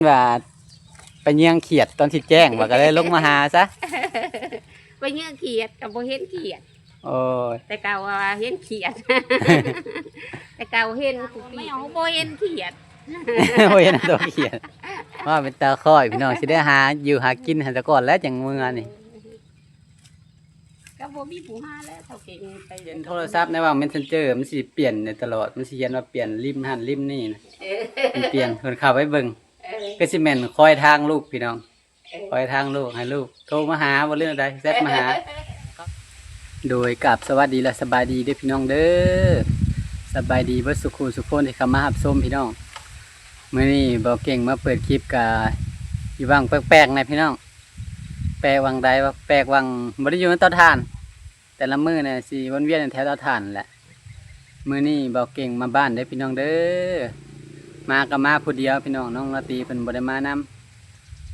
ວ່າໄປເຍືອງຂຽດຕອນຊິແຈ້ງ ວ່າກໍເລີຍລົງມາຫາຊະ. ໄປເຍືອງຂຽດກໍບໍ່ເຫັນຂຽດ. ໂອ້ຍ ແຕ່ເກົ່າວ່າເຫັນຂຽດ ແຕ່ເກົ່າເຫັນ ບໍ່ເຫັນຂຽດ ບໍ່ເຫັນຕົວຂຽດ. ວ່າເປັນຕາຄ້ອຍພີ່ນ້ອງ ຊິໄດ້ຫາຢູ່ຫາກິນຫັ້ນສາກ່ອນແລ້ວຈັ່ງເມືອນີ້. ກໍບໍ່ມີຜູ້ຫາແລ້ວ ເຖົ້າເກັ່ງໄປ. ເຫັນໂທລະສັບໃນວ່າງ Messenger ມັນຊິປ່ຽນໄດ້ຕະຫຼອດ ມັນຊິຂຽນວ່າປ່ຽນລິ້ມຫັ້ນລິ້ມນີ້ນະ. ເອີ ມັນປ່ຽນ ເພິ່ນເຂົ້າໄປເບິ່ງ. ເອີ ກໍຊິແມ່ນຄອຍທາງລູກພີ່ນ້ອງ. ເອີ ຄອຍທາງລູກ ໃຫ້ລູກໂທມາຫາບໍ່ ຫຼືແນວໃດ ແຊັດມາຫາ. ໂດຍ ກາບສະຫວັດດີ ແລະ ສະບາຍດີເດີພີ່ນ້ອງເດີ. ສະບາຍດີເບິດສູ່ຄູ່ສູ່ຄົນທີ່ເຂົ້າມາຮັບຊົມພີ່ນ້ອງ. ມື້ນີ້ບ່າວເກັ່ງມາເປີດຄລິບ ກະຢູ່ວັງແປກໆແດ່ພີ່ນ້ອງ. ແປກວັງໃດວະ ແປກວັງ ບໍ່ໄດ້ຢູ່ນຳເຕົາຖ່ານ. ແຕ່ລະມື້ນີ້ຊິວົນວຽນຢູ່ແຖວເຕົາຖ່ານແຫຼະ. ມື້ນີ້ບ່າວເກັ່ງມາບ້ານເດີພີ່ນ້ອງເດີ. ມາກໍມາຜູ້ດຽວພີ່ນ້ອງ ນ້ອງລາຕີເພິ່ນບໍ່ໄດ້ມານຳ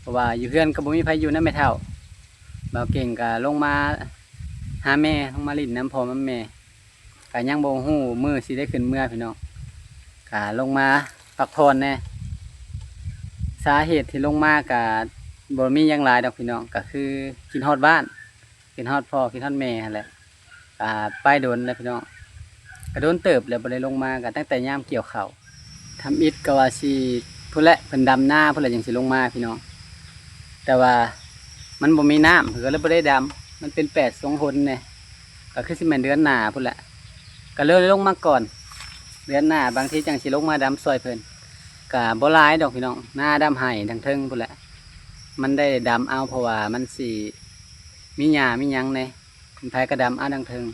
ເພາະວ່າຢູ່ເຮືອນກໍບໍ່ມີໃຜຢູ່ນຳແມ່ເຖົ້າ. ບ່າວເກັ່ງກໍລົງມາຫາແມ່ ລົງມາຫຼິ້ນນຳພໍ່ນຳແມ່ ກໍຍັງບໍ່ຮູ້ມື້ຊິໄດ້ຂຶ້ນເມືອພີ່ນ້ອງ ກໍລົງມາພັກຜ່ອນແດ່. ສາເຫດທີ່ລົງມາກໍບໍ່ມີຫຍັງຫຼາຍດອກພີ່ນ້ອງ ກໍຄືຄິດຮອດບ້ານ ຄິດຮອດພໍ່ຄິດຮອດແມ່ຫັ້ນແຫຼະ. ກະໄປດົນແລ້ວພີ່ນ້ອງ ກະດົນເຕີບແລ້ວບໍ່ໄດ້ລົງມາ ກະຕັ້ງແຕ່ຍາມກ່ຽວເຂົ້າ. ທຳອິດກໍວ່າຊິພຸ້ນແຫຼະ ເພິ່ນດຳນາພຸ້ນແຫຼະ ຈັ່ງຊິລົງມາພີ່ນ້ອງ ແຕ່ວ່າມັນບໍ່ມີນ້ຳ ເພິ່ນກໍເລີຍບໍ່ໄດ້ດຳ. ມັນເປັນແປດສົ່ງຜົນແດ່ ກໍຄືຊິແມ່ນເດືອນໜ້າພຸ້ນແຫຼະ ກໍເລີຍລົງມາກ່ອນ. ເດືອນໜ້າບາງທີຈັ່ງຊິລົງມາດຳຊ່ອຍເພິ່ນ. ກະບໍ່ຫຼາຍດອກພີ່ນ້ອງ ນາດຳໄຮ່ທາງເທິງພຸ້ນແຫຼະ ມັນໄດ້ດຳເອົາ ເພາະວ່າມັນຊິມີຫຍ້າມີຫຍັງແດ່. ເພິ່ນພາຍກະດຳເອົາດັ່ງເທິງ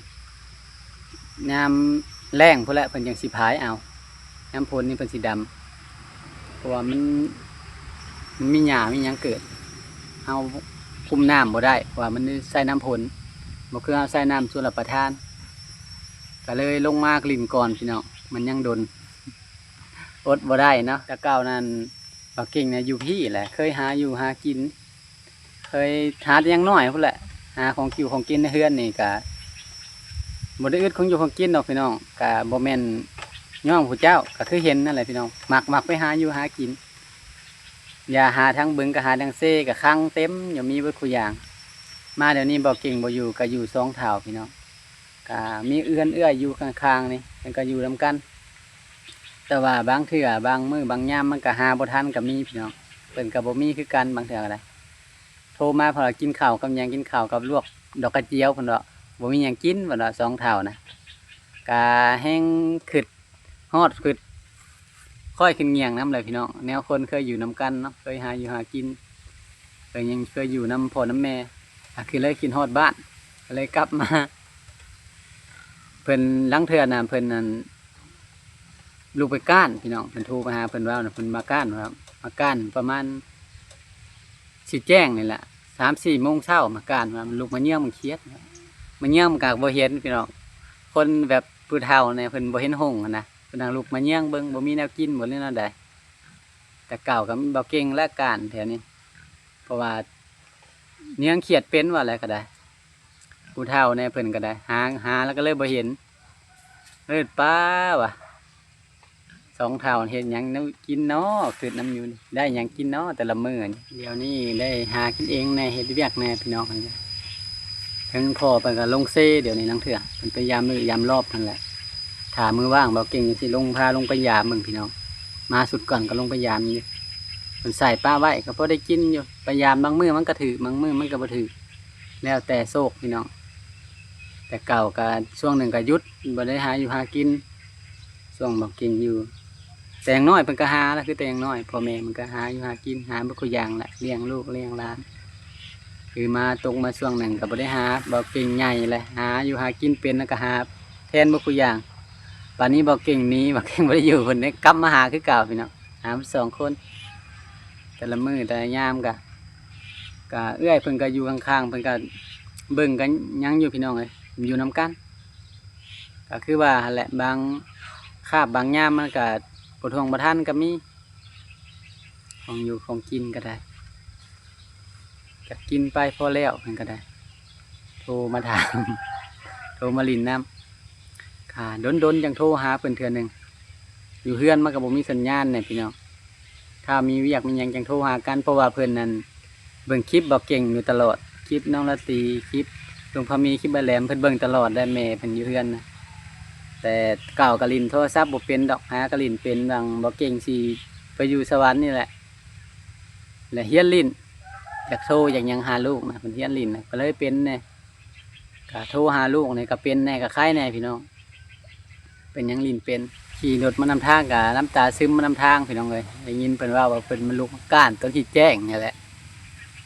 ຍາມແລ້ງພຸ້ນແຫຼະ ເພິ່ນຈັ່ງຊິພາຍເອົາ. ຍາມຝົນນີ້ເພິ່ນຊິດຳ ເພາະວ່າມັນ ມັນມີຫຍ້າມີຫຍັງເກີດ ເຮົາຄຸມນ້ຳບໍ່ໄດ້ ເພາະວ່າມັນໃຊ້ນ້ຳຝົນ ບໍ່ຄືເຮົາໃຊ້ນ້ຳຊົນລະປະທານ. ກະເລີຍລົງມາຫຼິ້ນກ່ອນພີ່ນ້ອງ ມັນຍັງດົນ ອົດບໍ່ໄດ້ເນາະ. ແຕ່ເກົ່ານັ້ນ ບ່າວເກັ່ງນະຢູ່ພີ້ແຫຼະ ເຄີຍຫາຢູ່ຫາກິນ ເຄີຍຫາແຕ່ຍັງນ້ອຍພຸ້ນແຫຼະ ຫາຂອງຢູ່ຂອງກິນໃນເຮືອນນີ້ກະບໍ່ໄດ້ອຶດຂອງຢູ່ຂອງກິນດອກພີ່ນ້ອງ. ກະບໍ່ແມ່ນຍ້ອງຜູ້ເຈົ້າ ກະຄືເຫັນນັ້ນແຫຼະພີ່ນ້ອງ ມັກ ມັກໄປຫາຢູ່ຫາກິນ. ຢ່າຫາທາງບຶງ ກະຫາທາງເຊ ກະຄັງເຕັມຢູ່ ມີເບິດຄູ່ຢ່າງ. ມາດຽວນີ້ບ່າວເກັ່ງບໍ່ຢູ່ ກະຢູ່ສອງເຖົ້າພີ່ນ້ອງ. ກະມີເອື້ອນເອື້ອຍຢູ່ຂ້າງໆນີ້ ເພິ່ນກໍຢູ່ນຳກັນ ແຕ່ວ່າບາງເທື່ອບາງມື້ບາງຍາມມັນກໍຫາບໍ່ທັນກໍມີພີ່ນ້ອງ. ເພິ່ນກໍບໍ່ມີຄືກັນ ບາງເທື່ອກໍໄດ້ໂທມາ ເພາະວ່າກິນເຂົ້າກັບຫຍັງ ກິນເຂົ້າກັບລວກດອກກະຈຽວ ເພິ່ນວ່າບໍ່ມີຫຍັງກິນ ເພິ່ນວ່າ ສອງເຖົ້ານະ. ກະແຮ່ງຄຶດຮອດ ຄຶດ ຄ່ອຍຄຶດງ່ຽງນຳແຫຼະພີ່ນ້ອງ ແນວຄົນເຄີຍຢູ່ນຳກັນເນາະ ເຄີຍຫາຢູ່ຫາກິນ ເຄີຍຫຍັງ ເຄີຍຢູ່ນຳພໍ່ນຳແມ່ ກໍຄືເລີຍຄິດຮອດບ້ານ ກໍເລີຍກັບມາ. ເພິ່ນ ລາງເທື່ອນະ ເພິ່ນ ອັນ ລູກໄປກ້ານພີ່ນ້ອງ ເພິ່ນໂທໄປຫາ ເພິ່ນເວົ້ານະ ເພິ່ນມາກ້ານ ວ່າມາກ້ານປະມານຊິແຈ້ງນີ້ແຫຼະ ສາມສີ່ໂມງເຊົ້າ ມາກ້ານ ວ່າລຸກມາເຍືອງມັນຂຽດ ມາເຍືອງມັນກໍບໍ່ເຫັນພີ່ນ້ອງ. ຄົນແບບຜູ້ເຖົ້າແດ່ ເພິ່ນບໍ່ເຫັນຫົງຫັ້ນນະ ເພິ່ນຫາລຸກມາເຍືອງເບິ່ງ ບໍ່ມີແນວກິນບໍ່ ຫຼືແນວໃດ. ແຕ່ເກົ່າກໍມີບ່າວເກັ່ງແລະ ກ້ານແຖວນີ້ ເພາະວ່າເຍືອງຂຽດເປັນວ່າແລ້ວກໍໄດ້ ຜູ້ເຖົ້າແດ່ເພິ່ນກໍໄດ້ ຫາ ຫາແລ້ວກໍເລີຍບໍ່ເຫັນ ເລີຍປາວ່າ ສອງເຖົ້າເຮັດຫຍັງແນວກິນເນາະ ຄຶດນຳຢູ່ ໄດ້ຫຍັງກິນເນາະແຕ່ລະມື້ນີ້. ດຽວນີ້ໄດ້ຫາກິນເອງແດ່ ເຮັດວຽກແດ່ພີ່ນ້ອງ ເຖິງພໍ່ເພິ່ນກໍລົງເຊ ດຽວນີ້ລາງເທື່ອເພິ່ນໄປຍາມມື້ຍາມລອບຫັ້ນແຫຼະ. ຖ້າມື້ວ່າງບ່າວເກັ່ງຊິລົງ ພາລົງໄປຢາມເບິ່ງພີ່ນ້ອງ ມາຊຸດກ່ອນກໍລົງໄປຢາມຢູ່ ເພິ່ນໃສ່ປະໄວ້ກໍພໍໄດ້ກິນຢູ່ ໄປຢາມບາງມື້ມັນກໍຖືກ ບາງມື້ມັນກໍບໍ່ຖືກ ແລ້ວແຕ່ໂຊກພີ່ນ້ອງ. ແຕ່ເກົ່າກໍຊ່ວງໜຶ່ງກໍຢຸດ ບໍ່ໄດ້ຫາຢູ່ຫາກິນ ຊ່ວງບ່າວເກັ່ງຢູ່ ແຕ່ຍັງນ້ອຍເພິ່ນກໍຫາລະ ຄືແຕ່ຍັງນ້ອຍ ພໍ່ແມ່ເພິ່ນກໍຫາຢູ່ຫາກິນ ຫາເບິດຄູ່ຢ່າງລະ ລ້ຽງລູກລ້ຽງຫຼານ. ຄືມາຕົກມາຊ່ວງໜຶ່ງກໍບໍ່ໄດ້ຫາ ບ່າວເກັ່ງໃຫຍ່ແລ້ວ ຫາຢູ່ຫາກິນເປັນ ແລ້ວກໍຫາແທນເບິດຄູ່ຢ່າງ. ບາດນີ້ບ່າວເກັ່ງໜີ ບ່າວເກັ່ງບໍ່ໄດ້ຢູ່ ເພິ່ນໄດ້ກັບມາຫາຄືເກົ່າພີ່ນ້ອງ ຫາສອງຄົນ. ແຕ່ລະມື້ແຕ່ລະຍາມກະ ກະເອື້ອຍເພິ່ນກະຢູ່ຂ້າງໆ ເພິ່ນກະເບິ່ງກັນຍັງຢູ່ພີ່ນ້ອງເອີຍ ຢູ່ນຳກັນ. ກະຄືວ່າຫັ້ນແຫຼະ ບາງຄາບບາງຍາມມັນກະບໍ່ທ່ວງບໍ່ທັນກະມີ ຂອງຢູ່ຂອງກິນກະໄດ້ ກະກິນໄປພໍແລ້ວເພິ່ນກະໄດ້ ໂທມາຖາມ ໂທມາຫຼິ້ນນຳ. ກະດົນໆຈັ່ງໂທຫາເພິ່ນເທື່ອໜຶ່ງ ຢູ່ເຮືອນມັນກະບໍ່ມີສັນຍານແດ່ພີ່ນ້ອງ. ຖ້າມີວຽກມີຫຍັງຈັ່ງໂທຫາກັນ ເພາະວ່າເພິ່ນນັ້ນເບິ່ງຄລິບບໍ່ເກັ່ງຢູ່ຕະຫຼອດ ຄລິບນ້ອງລາຕີ ຄລິບລຸງພາມີ ຄລິບອ້າຍແຫຼມ ເພິ່ນເບິ່ງຕະຫຼອດແຫຼະ ແມ່ເພິ່ນຢູ່ເຮືອນນະ. ແຕ່ເກົ່າກໍຫຼິ້ນໂທລະສັບບໍ່ເປັນດອກ ຫາກໍຫຼິ້ນເປັນ ຫວັງບໍ່ເກັ່ງຊິໄປຢູ່ສະຫວັນນີ້ແຫຼະ ແລະຮຽນຫຼິ້ນ ຢາກໂທຢາກຫຍັງຫາລູກນະ ເພິ່ນຮຽນຫຼິ້ນນະ ກໍເລີຍເປັນແດ່. ກະໂທຫາລູກນີ້ກະເປັນແດ່ ກະໄຄແດ່ພີ່ນ້ອງ ເປັນຫຍັງຫຼິ້ນເປັນ. ຂີ່ລົດມານຳທາງກະນ້ຳຕາຊຶມມານຳທາງພີ່ນ້ອງເອີຍ ໄດ້ຍິນເພິ່ນເວົ້າວ່າເພິ່ນມາລຸກມາກ້ານຕອນທີ່ແຈ້ງນີ້ແຫຼະ.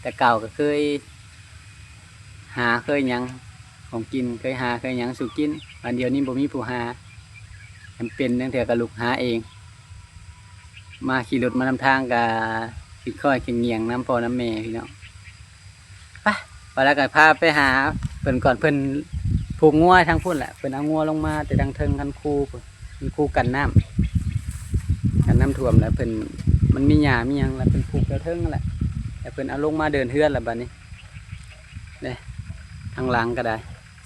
ແຕ່ເກົ່າກະເຄີຍຫາເຄີຍຫຍັງຂອງກິນ ເຄີຍຫາເຄີຍຫຍັງສູ່ກິນ ບາດດຽວນີ້ບໍ່ມີຜູ້ຫາ ຈຳເປັນຈັ່ງເທື່ອກະລຸກຫາເອງ. ມາຂີ່ລົດມານຳທາງກະຄິດຄ່ອຍຄິດຫຍັງນຳພໍ່ນຳແມ່ພີ່ນ້ອງ. ໄປ ໄປແລ້ວກໍພາໄປຫາເພິ່ນກ່ອນ ເພິ່ນຜູກງົວທາງພຸ້ນແຫຼະ ເພິ່ນເອົາງົວລົງມາແຕ່ທາງເທິງຄັນຄູພຸ້ນ ຄັນຄູກັນນ້ຳ ກັນນ້ຳຖ້ວມແລ້ວເພິ່ນ ມັນມີຫຍ້າມີຫຍັງແລ້ວເພິ່ນຜູກແຖວເທິງຫັ້ນແຫຼະ ແລ້ວເພິ່ນເອົາລົງມາເດີ່ນເຮືອນແລ້ວບາດນີ້ເດ້ ທາງຫຼັງກໍໄດ້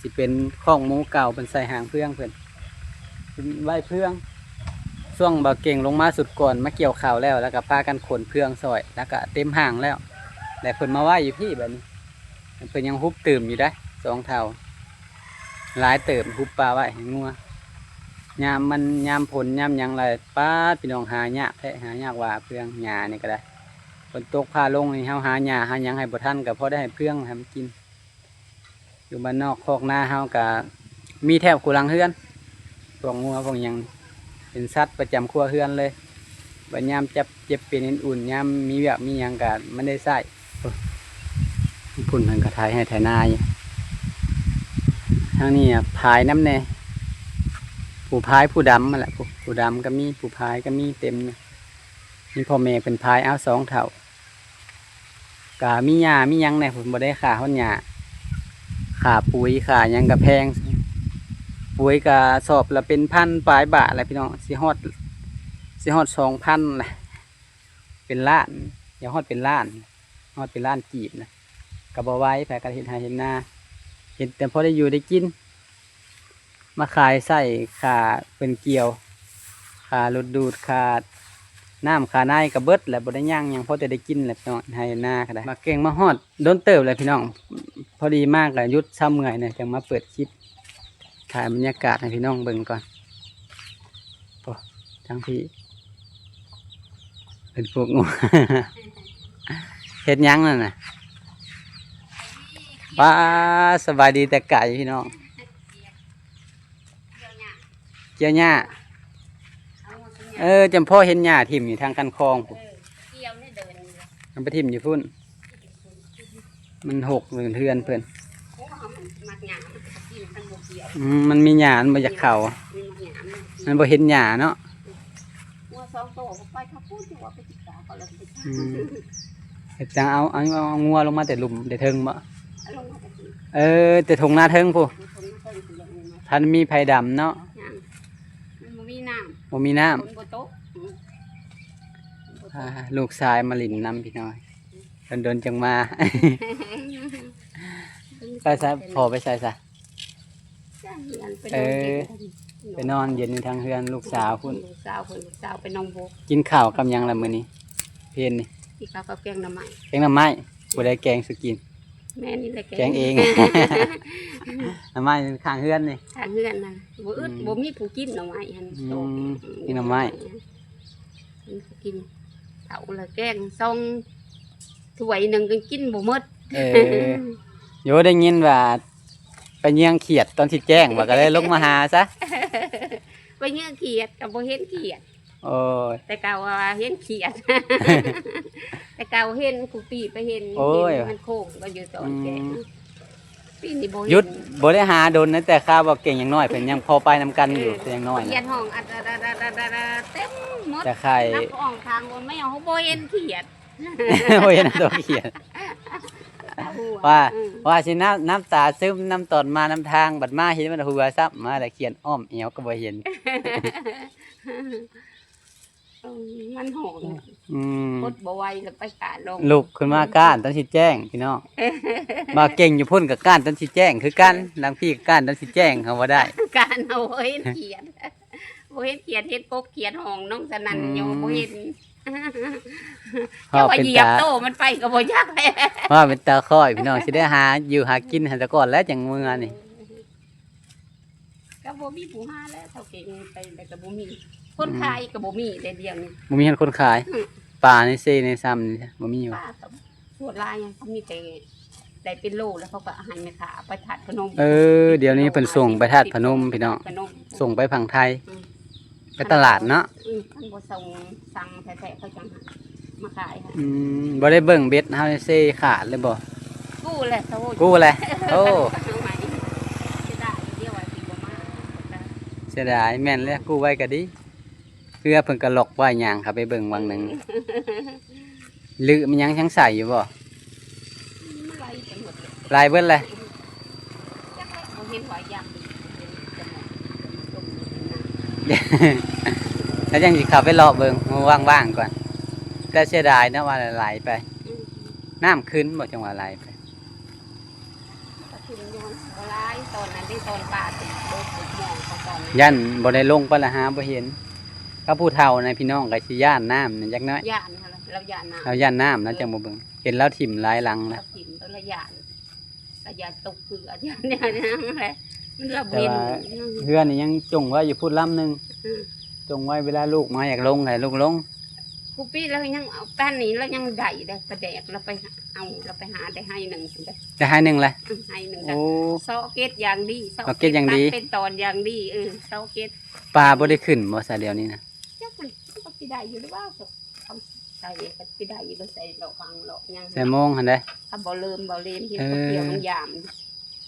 ຊິເປັນຄອກໝູເກົ່າ ເພິ່ນໃສ່ຫາງເຟືອງເພິ່ນ ເພິ່ນໄວ້ເຟືອງ. ຊ່ວງບ່າວເກັ່ງລົງມາຊຸດກ່ອນ ມາກ່ຽວເຂົ້າແລ້ວ ແລ້ວກໍພາກັນຂົນເຟືອງຊ່ອຍ ແລ້ວກໍເຕັມຫ້າງແລ້ວ ແລ້ວເພິ່ນມາໄວ້ຢູ່ພີ້ບາດນີ້ ເພິ່ນຍັງຮຸບຕື່ມຢູ່ເດ້ ສອງເຖົ້າ ຫຼາຍເຕີບ ຮຸບປາໄວ້ໃຫ້ງົວ. ຍາມມັນ ຍາມຝົນຍາມຫຍັງລະ ປາດ ພີ່ນ້ອງ ຫາຍາກແທ້ ຫາຍາກວ່າເຟືອງຫຍ້ານີ້ກໍໄດ້ ຝົນຕົກຟ້າລົງນີ້ ເຮົາຫາຫຍ້າຫາຫຍັງໃຫ້ບໍ່ທັນ ກໍພໍໄດ້ໃຫ້ເຟືອງໃຫ້ມັນກິນ. ຢູ່ບ້ານນອກຄອກນາເຮົາກະມີແທບຄູ່ຫຼັງເຮືອນ ພວກງົວພວກຫຍັງ ເປັນສັດປະຈຳຄົວເຮືອນເລີຍ ບັດຍາມຈັບເຈັບເປັນເປັນອຸ່ນ ຍາມມີວຽກມີຫຍັງກະມັນໄດ້ໃຊ້. ໂອ້ ທາງພຸ້ນເພິ່ນກະໄຖໄຮ່ໄຖນາຢູ່ ທາງນີ້ອະພາຍນຳແດ່ ຜູ້ພາຍຜູ້ດຳຫັ້ນແຫຼະ ຜູ້ ຜູ້ດຳກະມີ ຜູ້ພາຍກະມີ ເຕັມຢູ່ ມີພໍ່ແມ່ເພິ່ນພາຍເອົາສອງເຖົ້າ. ກະມີຫຍ້າມີຫຍັງແດ່ ບໍ່ໄດ້ຄ່າຮອດຫຍ້າ ຄ່າປຸຍຄ່າຫຍັງກະແພງ ປຸຍກະສອບລະເປັນພັນປາຍບາດແຫຼະພີ່ນ້ອງ ຊິຮອດ ຊິຮອດສອງພັນແຫຼະ ເປັນລ້ານ ຢາກຮອດເປັນລ້ານ ຮອດເປັນລ້ານກີບນະ ກະບໍ່ໄຫວ ໃຜກະເຮັດໄຮ່ເຮັດນາ ເຮັດແຕ່ພໍໄດ້ຢູ່ໄດ້ກິນ. ມາຂາຍໃຊ້ຄ່າເພິ່ນກ່ຽວ ຄ່າລົດດູດ ຄ່ານ້ຳ ຄ່າໃນກະເບິດແຫຼະ ບໍ່ໄດ້ຍ່າງຫຍັງ ພໍແຕ່ໄດ້ກິນແຫຼະພີ່ນ້ອງ ເຮັດໄຮ່ເຮັດນາກະໄດ້. ມາເກັ່ງມາຮອດດົນເຕີບແລ້ວພີ່ນ້ອງ ພໍດີມາກະຢຸດເຊົາເມື່ອຍແດ່ ຈັ່ງມາເປີດຄລິບ ຖ່າຍບັນຍາກາດໃຫ້ພີ່ນ້ອງເບິ່ງກ່ອນ. ໂອ້ ທາງພີ້ເປັນພວກງົວ ເຮັດຫຍັງນັ້ນນະ? ປ້າ ສະບາຍດີແຕ່ໄກພີ່ນ້ອງ. ກ່ຽວຫຍ້າ ເອີ ຈຳພໍເຫັນຫຍ້າຖິ້ມຢູ່ທາງຄັນຄອງພຸ້ນ ມັນໄປຖິ້ມຢູ່ພຸ້ນ ມັນຫົກເຮືອນເພິ່ນ. ອືມ ມັນມີຫຍ້າ ມັນບໍ່ຢາກເຂົ້າ ມັນບໍ່ເຫັນຫຍ້າເນາະ. ງົວສອງໂຕ ໄປເຂົາປູດຢູ່ວ່າໄປຕິດຕາເຂົາແລ້ວ. ອືມ ເຮັດຈັ່ງເອົາ ເອົາ ເອົາງົວລົງມາແຕ່ລຸ່ມແຕ່ເທິງບໍ? ເອີ ແຕ່ທົ່ງນາເທິງພຸ້ນ ບໍ່ທັນມີໃຜດຳເນາະ ຍັງ ມັນບໍ່ມີນ້ຳ ບໍ່ມີນ້ຳ ຝົນບໍ່ຕົກ. ອືມ ອ່າ ລູກຊາຍມາຫຼິ້ນນຳພີ່ນ້ອງ ດົນໆຈັ່ງມາ. ໄປໃສ ພໍ່ໄປໃສຊະ? ເອີ ໄປນອນເຢັນຢູ່ທາງເຮືອນລູກສາວພຸ້ນ ລູກສາວພຸ້ນ ລູກສາວໄປໜອງບົກ. ກິນເຂົ້າກັບຫຍັງລະມື້ນີ້ ເພັນນີ້? ກິນເຂົ້າກັບແກງໜໍ່ໄມ້ ແກງໜໍ່ໄມ້. ຜູ້ໃດແກງສູ່ກິນ? ແມ່ນີ້ແຫຼະແກງ ແກງເອງ ໜໍ່ໄມ້ຂ້າງເຮືອນນີ້ ຂ້າງເຮືອນນະ ບໍ່ອຶດ ອືມ ບໍ່ມີຜູ້ກິນໜໍ່ໄມ້ຫັ້ນ. ອືມ ແກງໜໍ່ໄມ້ ບໍ່ມີຜູ້ກິນ ເຂົ້າລະແກງສອງຖ້ວຍໜຶ່ງກໍກິນບໍ່ໝົດ. ເອີ ໂຢ ໄດ້ຍິນວ່າໄປເຍືອງຂຽດຕອນຊິແຈ້ງ ວ່າກໍເລີຍລົງມາຫາຊະ ໄປເຍືອງຂຽດກໍບໍ່ເຫັນຂຽດ. ໂອ້ຍ ແຕ່ເກົ່າວ່າເຫັນຂຽດ ແຕ່ເກົ່າເຫັນ ຄູປີໄປເຫັນ ໂອ້ຍ ເຫັນມັນໂຄ້ງກໍຢູ່ຕອນແກງ. ອືມ ປີນີ້ບໍ່ເຫັນ ຢຸດ ບໍ່ໄດ້ຫາດົນນະ ແຕ່ຄາວບໍ່ເກັ່ງ ຍັງນ້ອຍເພິ່ນຍັງພໍໄປນຳກັນຢູ່ ເອີ ແຕ່ຍັງນ້ອຍນະ ຂຽດຮ້ອງອັດ ອັດ ອັດ ອັດ ເຕັມໝົດ ແຕ່ໄຂ່ ນັບອອງທາງບໍ່ແມ່ເຮົາບໍ່ເຫັນຂຽດ ບໍ່ເຫັນໂຕຂຽດ ວ່າ ອືມ ວ່າຊິນ້ຳ ນ້ຳຕາຊຶມນຳຕອນມານຳທາງ ບັດມາເຫັນມັນຫົວຊ້ຳ ມາແລ້ວຂຽດອ້ອມແອວກໍບໍ່ເຫັນ. ເອີ ມັນຮ້ອງ ອືມ ອົດບໍ່ໄຫວແລ້ວໄປກ້ານລົງ ລຸກຂຶ້ນມາກ້ານຕອນຊິແຈ້ງພີ່ນ້ອງ. ບ່າວເກັ່ງຢູ່ພຸ້ນກໍກ້ານຕອນຊິແຈ້ງຄືກັນ ຫຼັງພີ້ກໍກ້ານຕອນຊິແຈ້ງ ເຮົາບໍ່ໄດ້ ກ້ານ ເຮົາບໍ່ເຫັນຂຽດ ບໍ່ເຫັນຂຽດ ເຫັນກົບຂຽດຮ້ອງ ນ້ອງສະນັ້ນ ອືມ ຍັງບໍ່ເຫັນ. ເວົ້າເປັນຕາ ເຈົ້າວ່າຢຽບໂຕມັນໄປກໍບໍ່ຢາກແລ້ວ ເວົ້າເປັນຕາຄ້ອຍ ພີ່ນ້ອງ ຊິໄດ້ຫາຢູ່ຫາກິນຫັ້ນສາກ່ອນແລ້ວ ຈັ່ງເມືອນີ້. ກໍບໍ່ມີຜູ້ຫາແລ້ວ ເຖົ້າເກັ່ງໄປແລ້ວກໍບໍ່ມີ ຄົນຂາຍກໍບໍ່ມີແລ້ວດຽວນີ້ ບໍ່ມີຄົນຂາຍ. ອືມ ປາໃນເຊໃນຊຳນີ້ບໍ່ມີຫວາ? ປາກໍສ່ວນຫຼາຍກໍມີແຕ່ໄດ້ເປັນໂລ ແລ້ວເຂົາກໍໃຫ້ແມ່ຄ້າເອົາໄປທາດພະນົມ. ເອີ ດຽວນີ້ເພິ່ນສົ່ງໄປທາດພະນົມ ພີ່ນ້ອງ ສົ່ງໄປຝັ່ງໄທ. ອືມ ໄປຕະຫຼາດເນາະ. ອືມ ຄັນບໍ່ສົ່ງ ສັ່ງແທ້ໆ ເຂົາຈັ່ງມາຂາຍ. ອືມ ບໍ່ໄດ້ເບິ່ງເບັດເຮົາເຊຂາດເລີຍບໍ່? ກູ້ແຫຼະ ກູ້ແຫຼະ. ໂອ້ ເສຍດາຍ ດຽວວ່າຊິບໍ່ມາ ເສຍດາຍ. ແມ່ນແລ້ວ ກູ້ໄວ້ກໍດີ ເພື່ອເພິ່ນກໍລັອກໄວ້ ຍ່າງເຂົ້າໄປເບິ່ງຫວ່າງໜຶ່ງ. ຫຼືມັນຍັງ ຍັງໃສ່ຢູ່ບໍ່? ມັນໄຫຼໄປໝົດແລ້ວ ໄຫຼເບິດແລ້ວ. ຈັກແລ້ວ ບໍ່ເຫັນວ່າຢາກ ແລ້ວຈັ່ງຊິເຂົ້າໄປເລາະເບິ່ງ ມື້ວ່າງໆກ່ອນ. ແຕ່ເສຍດາຍເນາະ ວ່າໄຫຼໄປ. ອືມ ນ້ຳຂຶ້ນບໍ່ ຈັ່ງວ່າໄຫຼໄປ? ມັນກໍຂຶ້ນຢູ່ ບໍ່ຫຼາຍ ຕອນນັ້ນເດ້ ຕອນປາຕິໂດກໝອງເຂົາຕອນນັ້ນ ຢ້ານບໍ່ໄດ້ລົງໄປລະຫາບໍ່ເຫັນ. ກັບຜູ້ເຖົ້ານະ ພີ່ນ້ອງກໍຊິຢ້ານນ້ຳນະຈັກໜ້ອຍ. ຢ້ານຫັ້ນລະ ລາວຢ້ານນ້ຳ ລາວຢ້ານນ້ຳນະ. ເອີ ຈັ່ງບໍ່ເບິ່ງ ເຫັນລາວຖິ້ມຫຼາຍຫຼັງແລ້ວ. ລາວຖິ້ມ ລາວຢ້ານ ລາວຢ້ານຕົກເກືອ ຢ້ານຫຍັງແຫຼະ ມັນລະເຫັນ. ແຕ່ວ່າເຮືອນນີ້ຍັງຈົ່ງໄວ້ຢູ່ພຸ້ນລຳໜຶ່ງ. ອືມ ຈົ່ງໄວ້ ເວລາລູກມາຢາກລົງໃຫ້ລູກລົງ. ຄູປີລາວຍັງເອົາ ປານນີ້ລາວຍັງໄດ້ເດ້ ປາແດກລາວໄປເອົາ ລາວໄປຫາໄດ້ໄຮ່ໜຶ່ງພຸ້ນເດ້. ໄດ້ໄຮ່ໜຶ່ງແຫຼະ? ອືມ ໄຮ່ໜຶງ. ໂອ້ ເຊາະເກັດຢ່າງດີ ເຊາະເກັດຢ່າງດີ ເກັດຕັດເປັນຕອນຢ່າງດີ. ເອີ ເຊາະເກັດ. ປາບໍ່ໄດ້ຂຶ້ນບໍ່ຊະດຽວນີ້ນະ? ຈັກມັນກໍຊິໄດ້ຢູ່ຫຼືວ່າ ເອົາໃສ່ກໍຊິໄດ້ຢູ່ ໄປໃສ່ເລາະວັງເລາະຫຍັງ ໃສ່ໂມງຫັ້ນເດ້. ຖ້າບໍ່ເລີມບໍ່ເລມ ເຮັດ ເອີ ກັບກ່ຽວມັນຍາມ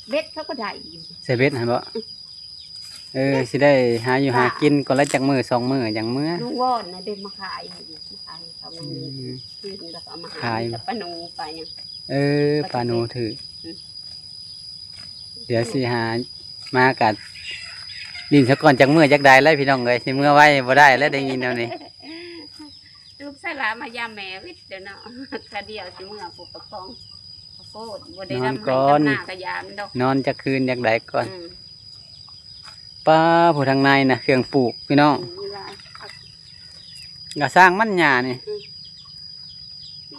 ເບັດເຂົາກໍໄດ້ຢູ່ ໃສ່ເບັດຫັ້ນບໍ່? ອືມ ເອີ ຊິໄດ້ຫາຢູ່ຫາກິນກ່ອນລະ ຈັກມື້ສອງມື້ຈັ່ງເມືອ. ລຸງວອນນະເດ້ມາຂາຍ ມາຂາຍເຂົາ ອືມ ຄືນແລ້ວກໍເອົາມາຂາຍ ຂາຍກັບປາໂນ ປາຫຍັງ. ເອີ ປາໂນຖືກ. ອືມ ດຽວຊິຫາມາກະຫຼິ້ນສາກ່ອນຈັກມື້ຈັກໃດແລ້ວ ພີ່ນ້ອງເອີຍ ຊິເມືອໄວບໍ່ໄດ້ແລ້ວ ໄດ້ຍິນແນວນີ້. ລູກສາວຫຼາມາຢາມແມ່ວິດເດີເນາະ ຄາດຽວຊິເມືອຜູ້ປະຄອງ. ໂອ້ ບໍ່ໄດ້ ນອນກ່ອນ ດຳໄຮ່ດຳນາກະຢາມດອກ ນອນຈັກຄືນຈັກໃດກ່ອນ. ອືມ ປ້າ ຜູ້ທາງໃນນະ ເຄື່ອງປູກ ພີ່ນ້ອງ. ອືມ ກະສ້າງມັນຫຍ້ານີ້. ອືມ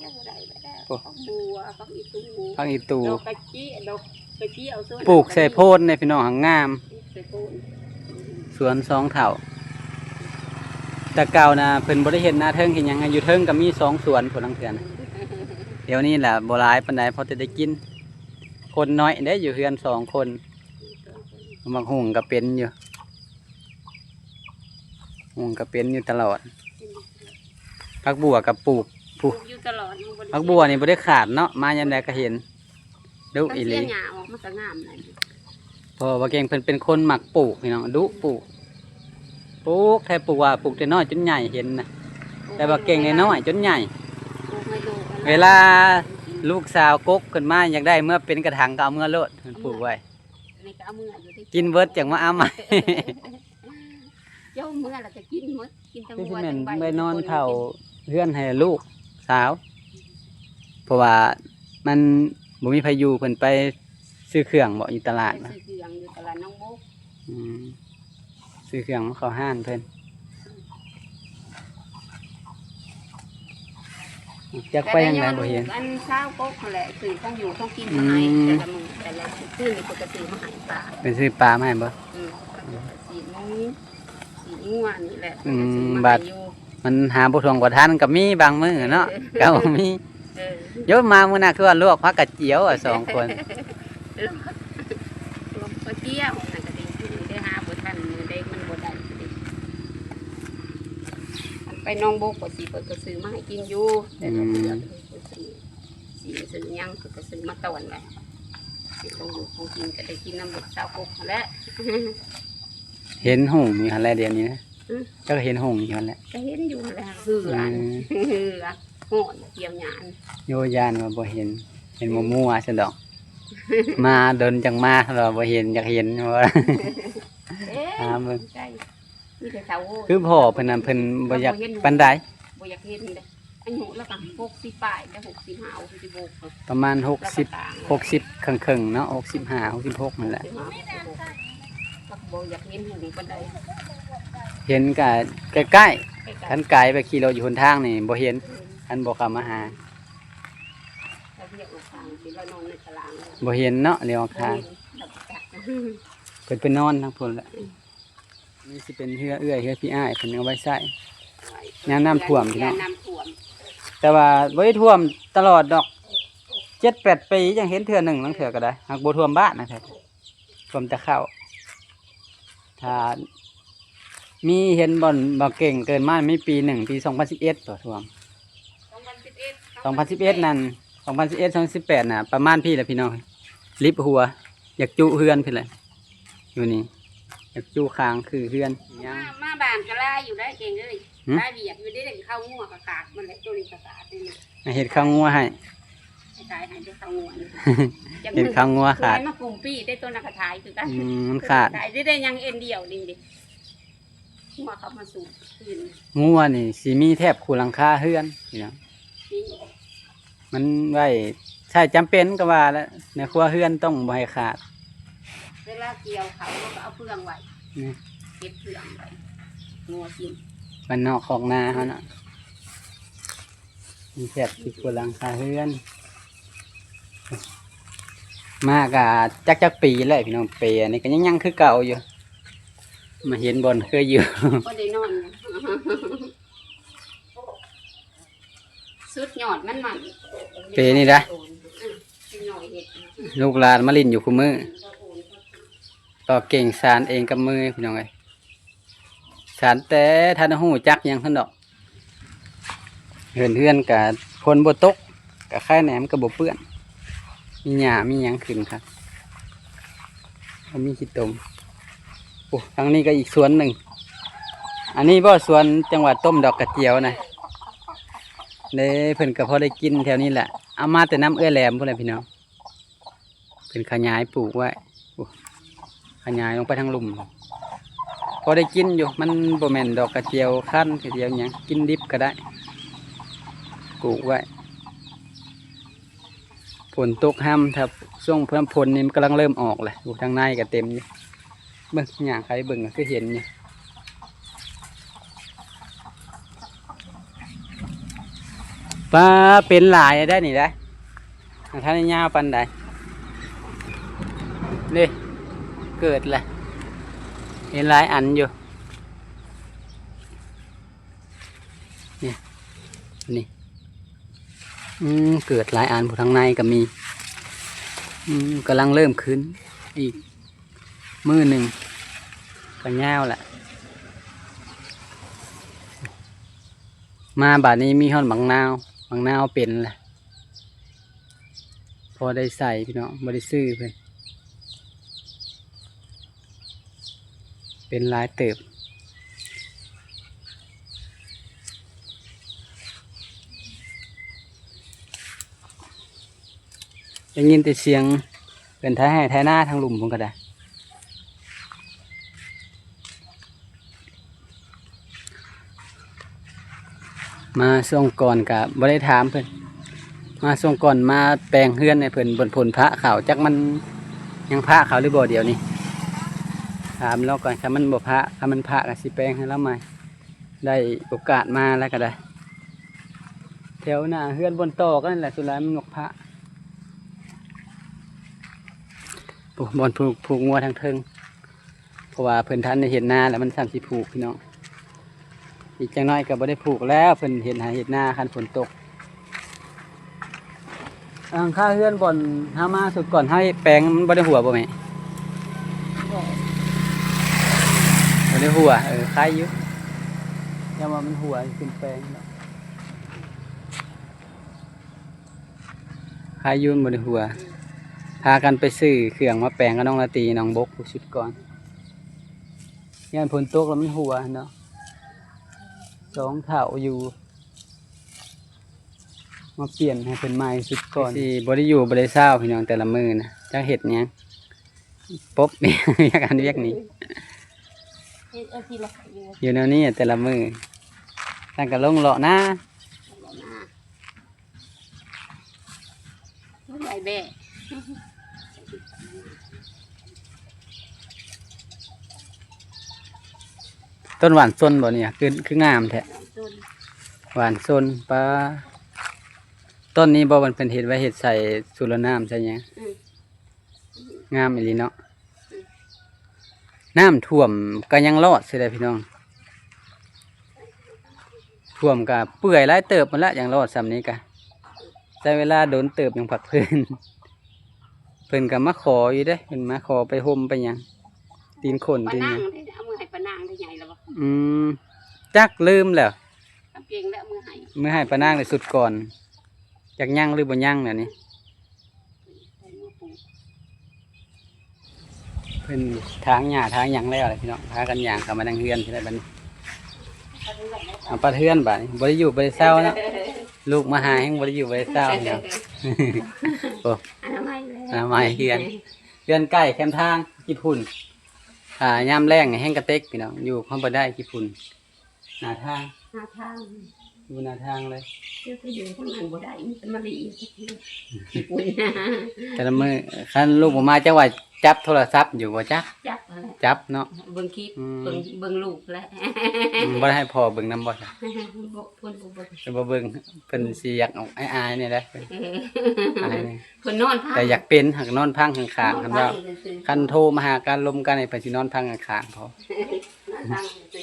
ໂອ້ ຜັກບົວ ຜັກອີຕູ ຜັກອີຕູ ດອກກະເຈຍ ດອກກະເຈຍ ເອົາສວນ ປູກໃສ່ໂພນເດ້ພີ່ນ້ອງ ຫາງງາມ. ປູກໃສ່ໂພນ ສວນສອງເຖົ້າ. ແຕ່ເກົ່ານະເພິ່ນບໍ່ໄດ້ເຮັດນາເທິງເຮັດຫຍັງ ຢູ່ເທິງກໍມີສອງສວນພຸ້ນລາງເທື່ອນະ. ດຽວນີ້ລະບໍ່ຫຼາຍປານໃດ ພໍແຕ່ໄດ້ກິນ ຄົນໜ້ອຍເດ້ ຢູ່ເຮືອນສອງຄົນ. ໝາກຫຸ່ງກໍເປັນຢູ່ ຫຸ່ງກໍເປັນຢູ່ຕະຫຼອດ. ຜັກບົວກໍປູກ ປູກຢູ່ຕະຫຼອດ ຜັກບົວນີ້ບໍ່ໄດ້ຂາດເນາະ ມາຍາມໃດກໍເຫັນ ດຸອີ່ຫຼີ. ຫຍ້າອອກມັນກໍງາມນະ ເພາະວ່າເກັ່ງເພິ່ນເປັນຄົນມັກປູກ ພີ່ນ້ອງ ດຸປູກ ປູກແທ້ ປູກວ່າ ປູກແຕ່ນ້ອຍຈົນໃຫຍ່ເຫັນນະ. ແຕ່ວ່າເກັ່ງນ້ອຍໆຈົນໃຫຍ່ ເວລາລູກສາວກົກຂຶ້ນມາ ຢາກໄດ້ເມືອເປັນກະຖາງກໍເອົາເມືອໂລດ ເພິ່ນປູກໄວ້. ນີ້ກໍເອົາເມືອຢູ່ຕິ ກິນເບິດຈັ່ງມາເອົາໃໝ່. ເຈົ້າເມືອແລ້ວກໍກິນໝົດ ກິນທັງຫົວທັງໃບ. ໄປນອນເຝົ້າເຮືອນໃຫ້ລູກສາວ ເພາະວ່າມັນບໍ່ມີໃຜຢູ່ ເພິ່ນໄປຊື້ເຄື່ອງບໍ ຢູ່ຕະຫຼາດ. ໄປຊື້ເຄື່ອງຢູ່ຕະຫຼາດໜອງບົກ. ອືມ ຊື້ເຄື່ອງມາເຂົ້າຮ້ານເພິ່ນ. ຈັກໄປທາງໃດບໍ່ເຫັນ. ອັນຊາວກົກຫັ້ນແຫຼະ ຊື້ຂອງຢູ່ຂອງກິນມາໃຫ້. ອືມ ແຕ່ລະມື້ ແຕ່ລະຄືນນີ້ເພິ່ນກໍຊື້ມາໃຫ້ປາ ໄປຊື້ປາມາໃຫ້ບໍ? ອືມ ຊີ້ນໝູ ຊີ້ນງົວນີ້ແຫຼະ. ອືມ ເພິ່ນກໍຊື້ມາໃຫ້ຢູ່. ມັນຫາບໍ່ຖ້ວງບໍ່ທັນກໍມີບາງມື້ເນາະ. ເອີ ກໍບໍ່ມີ. ເອີ ໂຍມ ມາມື້ໜ້າຄືວ່າລວກຜັກກະຈຽວ ອະ ສອງຄົນ. ລວກ ລວກກະຈຽວ ນັ້ນກໍໄດ້ກິນ ໄດ້ຫາບໍ່ທັນ ມື້ໃດມັນບໍ່ໄດ້ກໍໄດ້. ອັນໄປໜອງບົກກໍຊິ ເພິ່ນກໍຊື້ມາໃຫ້ກິນຢູ່ ແຕ່ລະເທື່ອ. ອືມ ຊື້ ຊື້ຫຍັງກໍຊື້ມາຕ້ອນໄວ້ ຊື້ຂອງຢູ່ຂອງກິນກໍໄດ້ກິນນຳລູກສາວກົກຫັ້ນແຫຼະ. ເຫັນຮຸ່ງຢູ່ຫັ້ນແຫຼະດຽວນີ້ນະ. ອືມ ເຈົ້າກໍເຫັນຮຸ່ງຢູ່ຫັ້ນແຫຼະ. ກໍເຫັນຢູ່ຫັ້ນແຫຼະ ເຫື່ອ ອືມ ເຫື່ອ ຮ້ອນ ກ່ຽວຫຍ້າ. ໂຍ ຢ້ານວ່າບໍ່ເຫັນ ເຫັນໝູ່ໆຊັ້ນດອກ. ມາດົນຈັ່ງມາ ລາວບໍ່ເຫັນ ຢາກເຫັນ. ເອີ ຫາເບິ່ງ ໃກ້ ມີແຕ່ເສົາ. ຄືພໍ່ເພິ່ນນັ້ນ ເພິ່ນບໍ່ຢາກປານໃດ ບໍ່ຢາກເຫັນເດ້. ອາຍຸລາວກໍຫົກສິບປາຍແລ້ວ ຫົກສິບຫ້າ ຫົກສິບຫົກ ປະມານຫົກສິບ ຫົກສິບເຄິ່ງໆເນາະ ຫົກສິບຫ້າ ຫົກສິບຫົກນັ້ນແຫຼະ. ບໍ່ຢາກເຫັນຫຸ່ງປານໃດ ເຫັນກະໃກ້ ຄັນໄກໄປຂີ່ລົດຢູ່ຫົນທາງນີ້ບໍ່ເຫັນ ຄັນບໍ່ເຂົ້າມາຫາ ບໍ່ເຫັນເນາະ ແລ້ວຂ້າງ ເພິ່ນໄປນອນທາງພຸ້ນແຫຼະ. ນີ້ຊິເປັນເຮືອເອື້ອຍ ເຮືອພີ່ອ້າຍ ເພິ່ນເອົາໄວ້ໃຊ້ຍາມນ້ຳຖ້ວມພີ່ນ້ອງ ແຕ່ວ່າບໍ່ໄດ້ຖ້ວມຕະຫຼອດດອກ ເຈັດແປດປີຈັ່ງເຫັນເທື່ອໜຶ່ງ ລາງເທື່ອກໍໄດ້ ຫາກບໍ່ຖ້ວມບ້ານນະ ຖ້ວມແຕ່ເຂົ້າ ຖ້າມີເຫັນບ່ອນບໍ່ເກັ່ງເກີນມາ ມີປີໜຶ່ງ ປີສອງພັນສິບເອັດ ຕົວຖ້ວມ ສອງພັນສິບເອັດນັ້ນ ສອງພັນສິບເອັດ ສອງພັນສິບແປດນະ ປະມານພີ້ແຫຼະພີ່ນ້ອງ ລິບຫົວ ຢາກຈຸເຮືອນພີ້ແຫຼະ ຢູ່ນີ້ ຢາກຈຸຄ້າງຄືເຮືອນຫຍັງ ມາ ມາບ້ານກໍຫຼາຍຢູ່ໄດ໋ເກັ່ງເອີຍ ຫຼາຍວຽກຢູ່ເດ້ ເຂົ້າງົວກໍຂາດໝົດແລ້ວ ໂຕນີ້ກໍຂາດນີ້ ເຮັດເຂົ້າງົວໃຫ້ ຂາຍໃຫ້ແຕ່ເຂົ້າງົວນີ້ ເຮັດເຂົ້າງົວຂາດ ມາກຸມປີໄດ້ ໂຕນັ້ນກໍຂາຍຄືກັນ ອືມ ມັນຂາດ ຂາຍໄດ້ ໄດ້ຍັງເອັນດຽວນີ້ເດ້ ງົວເຂົ້າມາສູບຄືນ ງົວນີ້ຊິມີແທບຄູ່ຫຼັງຄາເຮືອນພີ່ນ້ອງ ມັນໄວ້ໃຊ້ຈຳເປັນກໍວ່າແຫຼະ ໃນຄົວເຮືອນຕ້ອງບໍ່ໃຫ້ຂາດ ເວລາກ່ຽວເຂົ້າເຮົາກໍເອົາເຟືອງໄວ້ ນີ້ ເກັບເຟືອງໄວ້ ງົວກິນ ບ້ານນອກຄອກນາເຮົາເນາະ ມີແທບຊິຄົວຫຼັງຄາເຮືອນ ມາກະຈັກ ຈັກປີແລ້ວພີ່ນ້ອງ ເປອັນນີ້ກໍຍັງ ຍັງຄືເກົ່າຢູ່ ມາເຫັນບ່ອນເຄີຍຢູ່ ບໍ່ໄດ້ນອນ ສຸດຍອດມັນ ມັນ ເປນີ້ນະ ເປັນໜ້ອຍເຮັດ ລູກຫຼານມາຫຼິ້ນຢູ່ຄູ່ມື້ ກໍເກັ່ງສານເອງກັບມືພີ່ນ້ອງເອີຍ ສານແຕ່ທັນຮູ້ຈັກຫຍັງຊັ້ນດອກ ເຮືອນ ເຮືອນກະຝົນບໍ່ຕົກ ກະໄຄແດ່ ມັນກໍບໍ່ເປື້ອນ ມີຫຍ້າມີຫຍັງຂຶ້ນຄັກ ບໍ່ມີຂີ້ຕົມ ໂອ້ ທາງນີ້ກໍອີກສວນໜຶ່ງ ອັນນີ້ບໍ່ສວນຈັງຫວັດຕົ້ມດອກກະຈຽວນະ ເດ້ ເພິ່ນກໍພໍໄດ້ກິນແຖວນີ້ແຫຼະ ເອົາມາແຕ່ນຳເອື້ອຍແຫຼມພຸ້ນແຫຼະພີ່ນ້ອງ ເພິ່ນຂະຫຍາຍປູກໄວ້ ໂອ້ ຂະຫຍາຍລົງໄປທາງລຸ່ມ ພໍໄດ້ກິນຢູ່ ມັນບໍ່ແມ່ນດອກກະຈຽວຄັນ ກະຈຽວຫຍັງ ກິນດິບກໍໄດ້ ປູກໄວ້ ຝົນຕົກຮຳ ຖ້າຊ່ວງ ຍາມຝົນນີ້ມັນກຳລັງເລີ່ມອອກແຫຼະ ໂອ້ ທາງໃນກໍເຕັມຢູ່ ເບິ່ງ ຍ່າງໄປເບິ່ງກໍຄືເຫັນຢູ່ ປາ ເປັນຫຼາຍໄດ໋ນີ້ໄດ໋ ບໍ່ທັນໄດ້ຍາວປານໃດ ນີ້ ເກີດແຫຼະ ເຫັນຫຼາຍອັນຢູ່ ນີ້ ນີ້ ອືມ ເກີດຫຼາຍອັນ ຜູ້ທາງໃນກໍມີ ອືມ ກຳລັງເລີ່ມຂຶ້ນອີກ ມື້ໜຶ່ງກໍຍາວລະ ມາບາດນີ້ມີຮອດບັກນາວ ບັກນາວເປັນລະ ພໍໄດ້ໃສ່ພີ່ນ້ອງ ບໍ່ໄດ້ຊື້ເພິ່ນ ເປັນຫຼາຍເຕີບ ໄດ້ຍິນແຕ່ສຽງເພິ່ນໄຖໄຮ່ໄຖນາທາງລຸ່ມພຸ້ນກໍໄດ້ ມາຊ່ວງກ່ອນກະບໍ່ໄດ້ຖາມເພິ່ນ ມາຊ່ວງກ່ອນມາແປງເຮືອນໃຫ້ເພິ່ນ ເພິ່ນ ເພິ່ນພະເຂົ້າ ຈັກມັນຍັງພະເຂົ້າຫຼືບໍ່ດຽວນີ້ ຖາມລາວກ່ອນ ຄັນມັນບໍ່ພະ ຄັນມັນພະກະຊິແປງໃຫ້ລາວໃໝ່ ໄດ້ໂອກາດມາແລ້ວກໍໄດ້ ແຖວໜ້າເຮືອນບ່ອນຕໍ່ກັນນັ້ນແຫຼະ ສ່ວນຫຼາຍມັນໝົກພະ ໂອ້ ບ່ອນຜູກ ຜູກງົວທາງເທິງ ເພາະວ່າເພິ່ນທັນໄດ້ເຮັດນາແລ້ວ ມັນຊ້ຳຊິຜູກພີ່ນ້ອງ ອີກຈັກໜ້ອຍກໍບໍ່ໄດ້ຜູກແລ້ວ ເພິ່ນເຮັດໄຮ່ເຮັດນາ ຄັນຝົນຕົກ ຫຼັງຄາເຮືອນບ່ອນເຮົາມາສຸດກ່ອນ ເຮົາແປງມັນບໍ່ໄດ້ຮົ່ວບໍ່ແມ່? ບໍ່ ບໍ່ໄດ້ຮົ່ວ ເອີ ໄຄຢູ່ ຢ້ານວ່າມັນຮົ່ວຂຶ້ນແປງເນາະ ໄຄຢູ່ມັນບໍ່ໄດ້ຮົ່ວ ພາກັນໄປຊື້ເຄື່ອງມາແປງກັບນ້ອງລາຕີ ໜອງບົກ ສຸດກ່ອນ ຢ້ານຝົນຕົກແລ້ວມັນຮົ່ວເນາະ ສອງເຖົ້າຢູ່ ມາປ່ຽນໃຫ້ເພິ່ນໃໝ່ສຸດກ່ອນ ຄືຊິບໍ່ໄດ້ຢູ່ບໍ່ໄດ້ເຊົາພີ່ນ້ອງ ແຕ່ລະມື້ນະ ຈັກເຮັດຫຍັງ ປົບ ວຽກນັ້ນວຽກນີ້ ເຮັດເອົາທີລະ ຢູ່ແນວນີ້ແຕ່ລະມື້ ແລ້ວກໍລົງເລາະນາ ໄດ້ແບ້ ຕົ້ນຫວ່ານຊົນບໍ່ນີ້ ຄື ຄືງາມແທ້? ຫວ່ານຊົນ ປາ ຕອນນີ້ບໍ່ ມັນເພິ່ນເຮັດໄວ້ ເຮັດໃສ່ຊຸລະນ້ຳໃສ່ຫຍັງ. ອືມ ງາມອີ່ຫຼີເນາະ. ອືມ ນ້ຳຖ້ວມກໍຍັງລອດຊິໄດ້ພີ່ນ້ອງ, ຖ້ວມກໍເປື່ອຍຫຼາຍເຕີບພຸ້ນລະ ຍັງລອດຊ່ຳນີ້ກະ ໃຊ້ເວລາດົນເຕີບ ຍັງພັກພື້ນ. ເພິ່ນກໍມາຂໍຢູ່ເດ້ ເພິ່ນມາຂໍໄປຮົ່ມໄປຫຍັງ ຕີນຂົນຕີນຫຍັງ. ປານາງເດ້ ເອົາມືໃຫ້ປານາງໄດ້ໃຫຍ່ແລ້ວບໍ່? ອືມ ຈັກລືມແລ້ວ ເອົາເກັ່ງແລ້ວເອົາມືໃຫ້ ເອົາມືໃຫ້ປານາງໄດ້ສຸດກ່ອນ ຈັກຍັງຫຼືບໍ່ຍັງແລ້ວນີ້. ເພິ່ນຖາງຫຍ້າຖາງຫຍັງແລ້ວແຫຼະພີ່ນ້ອງ ພາກັນຍ່າງເຂົ້າມາໃນເຮືອນຊິໄດ້ບັດນີ້. ເອົາປາດເຮືອນບາດນີ້ ບໍ່ໄດ້ຢູ່ບໍ່ໄດ້ເຊົາເນາະ ລູກມາຫາແຮງບໍ່ໄດ້ຢູ່ບໍ່ໄດ້ເຊົາພີ່ນ້ອງ. ໂອ້ ອະນາໄມແລ້ວ ອະນາໄມເຮືອນ ເຮືອນໃກ້ແຄມທາງ ຂີ້ຝຸ່ນ. ຖ້າຍາມແລ້ງແຮງກະເຕັກພີ່ນ້ອງ ຢູ່ເຮົາບໍ່ໄດ້ ຂີ້ຝຸ່ນ. ໜ້າທາງ ໜ້າທາງ ຢູ່ໜ້າທາງເລີຍ. ເຈົ້າໄປຢູ່ທາງນັ້ນບໍ່ໄດ້ ມີແຕ່ມາລີຢູ່ ແຕ່ລະມື້ ຄັນລູກບໍ່ມາ ເຈົ້າວ່າຈັບໂທລະສັບຢູ່ບໍ່? ຈັກ ຈັບຫັ້ນແຫຼະ ຈັບເນາະ ເບິ່ງຄລິບ ອືມ ເບິ່ງ ເບິ່ງລູກແຫຼະ. ອືມ ບໍ່ໄດ້ໃຫ້ພໍ່ເບິ່ງນຳບໍ່? ບໍ່ ເພິ່ນບໍ່ເບິ່ງ ເພິ່ນບໍ່ເບິ່ງ ເພິ່ນຊິຢາກອອກອາຍໆນີ້ແຫຼະ ເອີ ອາຍນີ້ ເພິ່ນນອນພັງ ແຕ່ຢາກເປັນ ຫາກນອນພັງຂ້າງໆ ນອນພັງ ຄັນວ່າ ຊື່ໆ ຄັນໂທມາຫາກັນລົມກັນນີ້ ເພິ່ນຊິນອນພັງຂ້າງໆ ພໍ ນອນພັງຊື່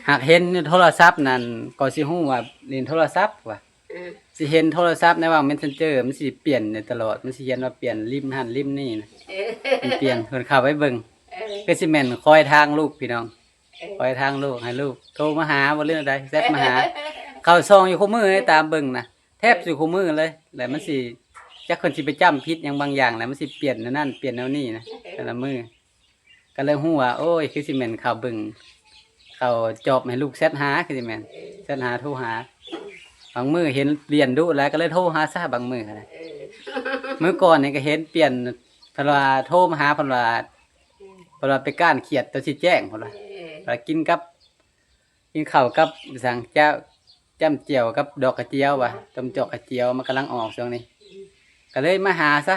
ໆ ຫາກເຫັນໂທລະສັບນັ້ນກໍຊິຮູ້ວ່າຫຼິ້ນໂທລະສັບວ່າ ເອີ ຊິເຫັນໂທລະສັບໃນວ່າງເມັດເຊັນເຈີ ມັນຊິປ່ຽນຢູ່ຕະຫຼອດ ມັນຊິຂຽນວ່າປ່ຽນລິ້ມຫັ້ນລິ້ມນີ້ນະ ເອີ ມັນປ່ຽນ ເພິ່ນເຂົ້າໄປເບິ່ງ ເອີ ຄືຊິແມ່ນຄອຍທາງລູກພີ່ນ້ອງ ເອີ ຄອຍທາງລູກ ໃຫ້ລູກໂທມາຫາບໍ່ ຫຼືແນວໃດ ແຊັດມາຫາ ເຂົ້າສ່ອງຢູ່ຄູ່ມື້ເລີຍ ຕາມເບິ່ງນະ ແທບຢູ່ຄູ່ມື້ເລີຍ ແລ້ວມັນຊິ ຈັກເພິ່ນຊິໄປຈ້ຳຜິດຫຍັງບາງຢ່າງ ແລ້ວມັນຊິປ່ຽນແນວນັ້ນປ່ຽນແນວນີ້ນະ ແຕ່ລະມື້ ກໍເລີຍຮູ້ວ່າ ໂອ້ຍ ຄືຊິແມ່ນເຂົາເບິ່ງ ເຂົາຈອບໃຫ້ລູກແຊັດຫາ ຄືຊິແມ່ນ ເອີ ແຊັດຫາ ໂທຫາ ບາງມື້ເຫັນປ່ຽນດຸຫຼາຍ ກໍເລີຍໂທຫາຊະ ບາງມື້ນະ ເອີ ມື້ກ່ອນນີ້ກໍເຫັນປ່ຽນ ເພິ່ນວ່າໂທມາຫາ ເພິ່ນວ່າ ເອີ ເພິ່ນວ່າໄປກ້ານຂຽດຕົວຊີ້ແຈ້ງ ເພິ່ນວ່າ ເອີ ວ່າກິນກັບ ກິນເຂົ້າກັບຫຍັງ ຈ້ຳ ຈ້ຳແຈ່ວກັບດອກກະຈຽວວ່າ ຕົ້ມຈອກກະຈຽວ ມັນກຳລັງອອກຊ່ວງນີ້ ກໍເລີຍມາຫາຊະ.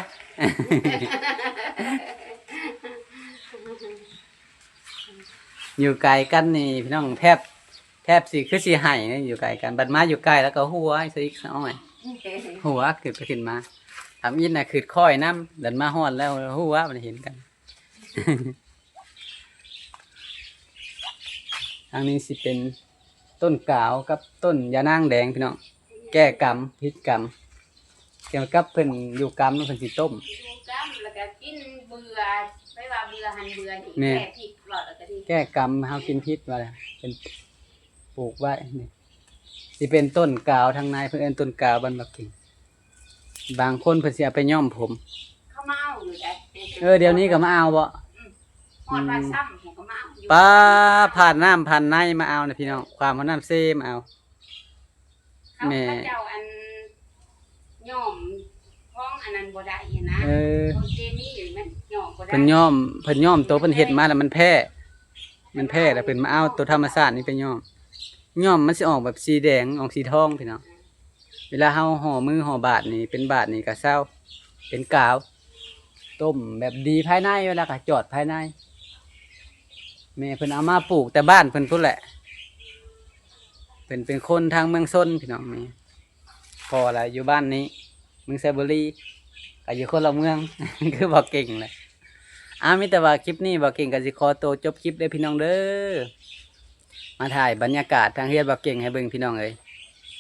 ຢູ່ໄກກັນນີ້ພີ່ນ້ອງ ແທບ ແທບຊິຄືຊິໄຫ້ ຢູ່ໄກກັນ ບັດມາຢູ່ໃກ້ແລ້ວກໍຫົວຊະອີກ ສະອ້ອຍ ຫົວ ຄຶດໄປຄຶດມາ ທຳອິດນະຄຶດຄ້ອຍນຳ ເດີນມາຮອດແລ້ວຫົວ ບໍ່ໄດ້ເຫັນກັນ. ທາງນີ້ຊິເປັນຕົ້ນກາວກັບຕົ້ນຢານາງແດງພີ່ນ້ອງ ແກ້ກຳ ພິດກຳ ກ່ຽວກັບເພິ່ນຢູ່ກຳ ເພິ່ນຊິຕົ້ມ ຢູ່ກຳ ແລ້ວກໍກິນເບື່ອ ໄປວ່າເບື່ອຫັ້ນເບື່ອນີ້ ແມ່ນ ແກ້ພິດ ເວົ້າແລ້ວກໍດີ ແກ້ກຳ ເຮົາກິນພິດວ່າເປັນ ປູກໄວ້ນີ້ ຊິເປັນຕົ້ນກາວທາງໃນ ເພິ່ນເອີ້ນຕົ້ນກາວບ້ານບັກກິ່ງ ບາງຄົນເພິ່ນຊິເອົາໄປຍ້ອມຜົມ ເຂົາມາເອົາຢູ່ໃດ ເອີ ດຽວນີ້ກໍມາເອົາບໍ? ອືມ ຮອດວ່າຊ້ຳ ເຂົາກໍມາເອົາຢູ່ ປ້າ ຜ່ານນ້ຳຜ່ານໃນມາເອົານະພີ່ນ້ອງ ຂ້າມຮອດນ້ຳເຊມາເອົາ ແມ່ ເຂົາເຈົ້າອັນ ຍ້ອມຂອງອັນນັ້ນບໍ່ໄດ້ຫັ້ນນະ ເອີ ຂອງເຄມີມັນຍ້ອມບໍ່ໄດ້ ເພິ່ນຍ້ອມ ເພິ່ນຍ້ອມໂຕເພິ່ນເຮັດມາແລ້ວມັນແພ້ ມັນແພ້ ແລ້ວເພິ່ນມາເອົາໂຕທຳມະຊາດນີ້ໄປຍ້ອມ ຍ້ອມມັນຊິອອກແບບສີແດງ ອອກສີທອງພີ່ນ້ອງ ເວລາເຮົາຫໍ່ມືຫໍ່ບາດນີ້ ເປັນບາດນີ້ກໍເຊົາ ເປັນກາວ ຕົ້ມແບບດີພາຍໃນ ແລ້ວກໍຈອດພາຍໃນ ແມ່ເພິ່ນເອົາມາປູກແຕ່ບ້ານເພິ່ນພຸ້ນແຫຼະ ເພິ່ນເປັນຄົນທາງເມືອງຊົນພີ່ນ້ອງ ແມ່ພໍ່ລະຢູ່ບ້ານນີ້ ເມືອງໄຊບູລີ ກໍຢູ່ຄົນລະເມືອງ ຄືບໍ່ເກັ່ງແຫຼະ. ອາ ມີແຕ່ວ່າຄລິບນີ້ບໍ່ເກັ່ງກໍຊິຂໍໂຕຈົບຄລິບເດີພີ່ນ້ອງເດີ ມາຖ່າຍບັນຍາກາດທາງເຮືອນບໍ່ເກັ່ງໃຫ້ເບິ່ງພີ່ນ້ອງເອີຍ.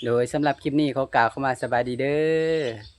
ໂດຍ ສຳລັບຄລິບນີ້ຂໍກ່າວຄຳວ່າສະບາຍດີເດີ.